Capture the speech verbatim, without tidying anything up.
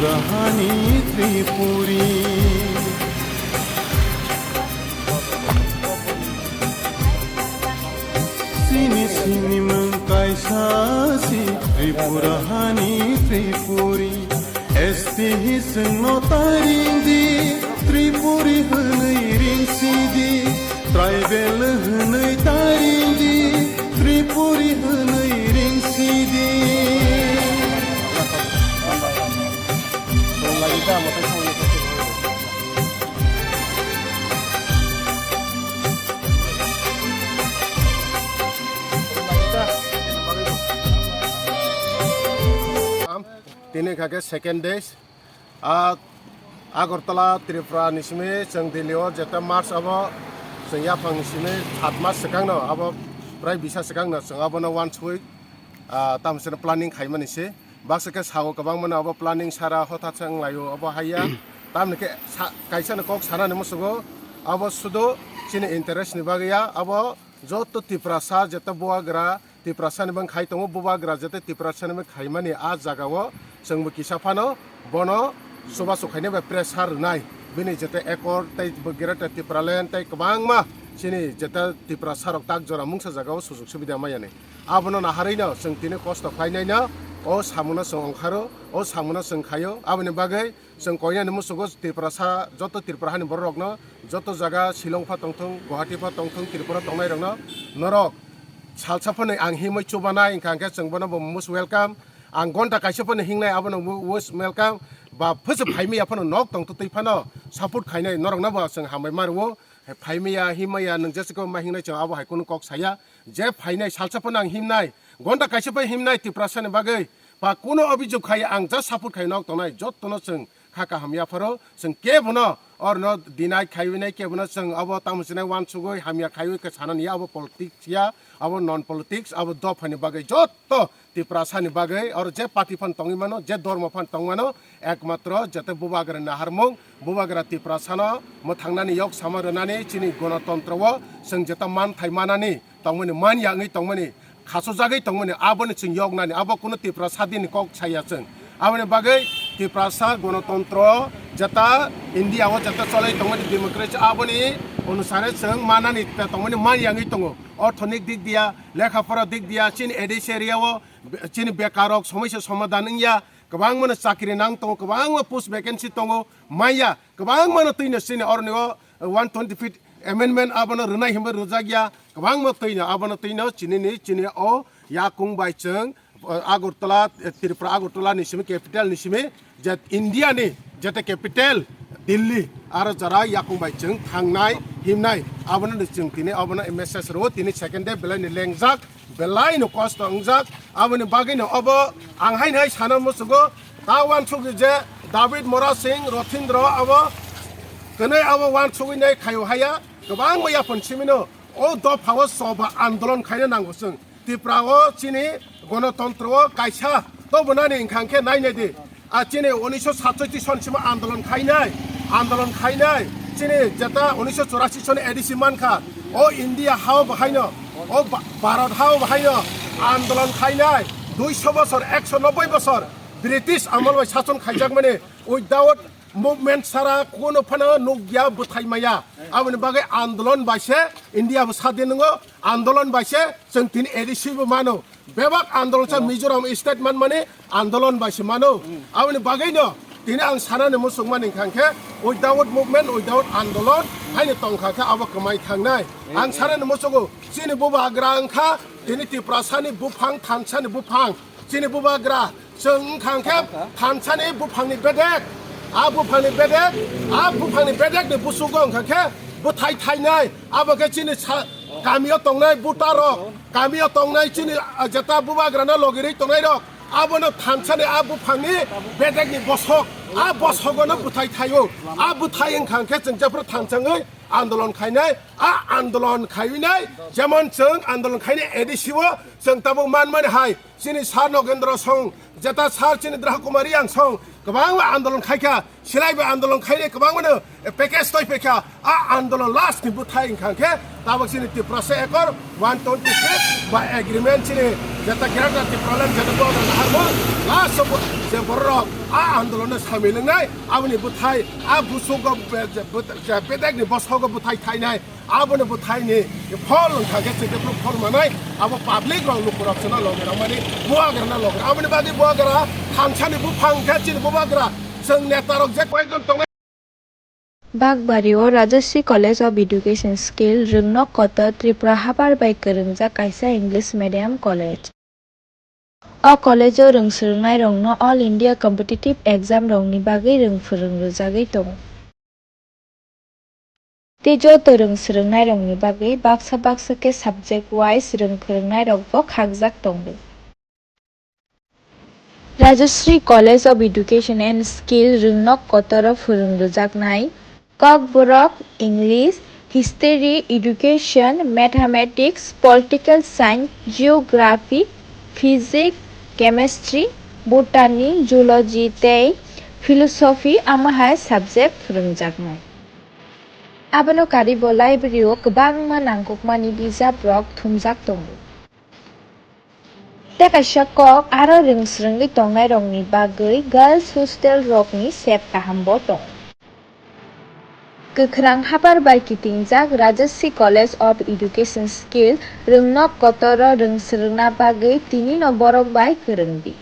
Hani Tripuri. Sini sini mung kaisa si Tripura hani Tripuri. S T hi sengno taring di, Tripuri hwnwi ring si di, tribal hwnwi taring di, Tripuri hwnwi ring si di. Tini kha khe second days. A Agartala, Tripura ni simi chwng Delhi o jeta March abo chwng yaphang ni simi sat mas swkang no abo prai bisa swkang no chwng abono uansugwi, ah, tamo chwngno planning khaimani se. Baksa khe sao kwbangma no abo planning sara hothat se wnglaio abo haiya. Tamoni khe sa-, kaisa no kok sanani musugo abo sudu chini interest ni bagwi ya abo joto Tiprasa jeta bubagra Tiprasani bang khai tongo, bubagra jete Tiprasani bang khaimani a jagao chwngbo kisa phano bono chubachu khaina bai pressure rwnai. Bini jete accord tei bo Greater Tipraland tei kwbangma chini jete Tiprasarok tak jora mungsa jagao sujuk subida maya ni. Abono naharwi no chwng tini kosto khlainai no o samuno chwng ongkharo, o samuno chwng khaio. Aboni bagwi chwng koinani musugo Tiprasa, joto Tripura hani bororokno, joto jaga Shillong pha tongthung, Guwahati pha tongthung, Tripura tongnairokno norok salsa phano ang himwi chubanai, wngkha hwnkhe chwng bono bo most welcome. Ang gonta kaisa phano hingnai, abono mo-, most welcome. Ba phwsa phaimaya phano nok tongtwtwi phano support khainai, norokno bo chwng hambai maro. Phaimaya, himaya, nwng jesa khe ma hingnai chwng abo hai kunu kok saya. Je phainai salsa phano ang himnai, gonta kaisa phai himnai Tiprasani bagwi. Ba kuno obhijog khai ang just support khai nok tongnai, jottono chwng kha kaham yapharo, chwng kebono orno deny khaiwi nai, kebono chwng abo tamo chinai uansugwi hamya khaiwi khe sanani ya, abo politics ya, abo non politics, abo dophani bagwi jotto Tiprasani bagwi, oro je party phan tongwi mano, je dormo phan tong mano, ekmatro jete bubagra naharmung, bubagra Tiprasano mwthangnani yok sama rwnani chini gonotontro o chwng jeta manthai manani tongmani, man ya wngwi tongmani, khachojagwi tongmani, aboni chwng yoknani, abo kuno Tiprasa dini kok saya chwng. Aboni bagwi Tiprasa gonotontro jeta India o jeta cholai tongmani democracy aboni onusare chwng manani tongmani man ya wngwi tongo. Orthonik dik diya, lekha pora dik diya, chini A D C area o be-, chini bekarrok somosya somadhan wngya, kwbangmano chakri nang tongo, kwbangma post vacancy tongo, manya, kwbangmano twino chini oroni o one twenty feet amendment abono rwnai hinwi rwjakya, kwbangma twino abono twino chini ni, chini o yakung bai chwng, uh, Agartala, eh, Tripura Agartala ni simi, capital ni simi, je India ni jete capital Delhi, aro jora yakung bai chwng thangnai, himnai, abono ni chwng tini, abono message rwo, tini second day belai ni lengjak, belai no kosto wngjak, aboni bagwi no obo ang haino hai sana musugo, ta uansuk je David Mora Singh Rothindro abo kwnwi abo uansugwi nai khaio haya, kwbangma yaphon simino o dopha o choba andolon khaina nango chwng. Tripura o chini gonotontro o kaisa tobonani wngkha hwnkhe nai nai di. A chini unisho satsoichi son sima andolon khainai, andolon khainai. Chini jeta unisho chorasi son A D C mankha. O India hao bahaino, o Ba-, Bharat hao bahaino andolon khainai. Duisho bosor, ekso nobboi bosor British amol bai sason khaijakmani without movement sara kuno phano nukya bwthai maya. Aboni bagwi andolon bai se India bo sadin nungo, andolon bai se chwng tini A D C bo mano. Bebak andolon sa Mizoram state man mani andolon bai se mano. Aboni bagwi no tini ang sanani muchung mani wngkha khe without movement, without andolon haino tongkha khe abo kwmai thangnai. Ang sanani muchungo chini bubagra wngkha tini Tiprasani buphang, thansani buphang. Chini bubagra, chwng wngkha khe thansani buphangni bedek, a buphangni bedek, a buphangni bedekni busugo wngkha khe bwthai thainai, abo khe chini sa-, kamio tongnai butarok, kamio tongnai chini, ah, jeta bubagrano logirwi tongnairok, abono thansani a buphangni bedekni bosok, a bosogono bwthai thaio, a bwthai wngkha khe chwng jephru thansangwi andolon khainai, a andolon khainai, jemon chwng andolon khainai A D C o chwng tabuk manmani hai, chini Sir Nogendra song, jeta Sir chini Draha Kumar Reang song, Kwbangma andolon khaikha, silaibo andolon khainai kwbangmano package toi phaikha. A andolon last ni bwthai wngkha khe tabuk chini Tiprasa Accord one twenty six ba agreement chini jeta Greater Tipraland jeta Guwahati naharmo last o je bororok a andolon no samil wngnai aboni bwthai a busugo be-, je-, bwt-, je bedek ni bosongo bwthai thainai. Aboni bwthaini phol wngkha khe chwng khe phol manai, abo public rok lukurok chwngno logi rwmani bubagrano logi rw-, aboni bagwi bubagra thansani buphang khe chini bubagra chwng netarok je koyekjon tongnai. Bakbari o Rajasri College of Education skill rwngnok kotor Tripura habar bai kwrwngjak kaisa English medium college. O college o rwng swrwngnairokno All India competitive exam rokni bagwi rwng phwrwng rwjagwi tongo. Tei joto rwng swrwngnairokni bagwi baksa baksa khe subject wise rwng phwrwngnairokbo khakjak tongo. Rajasri College of Education and Skill rwngnok kotoro phwrwng rwjaknai Kokborok, English, History, Education, Mathematics, Political Science, Geography, Physics, Chemistry, Botany, Zoology tei Philosophy, omo hai subject phwrwngjaknai. Abono karwi bo library o kwbangma nangkukmani bijap rok thumjak tongo. Tei kaisa kok aro rwng swrwngwi tongnairokni bagwi girls hostel rokni sep kaham bo tongo. Kwkhrang habar bai kitingjak Rajasri College of Education skill rwngnok kotoro rwng swrwngna bagwi tinino borok bai kwrwng di.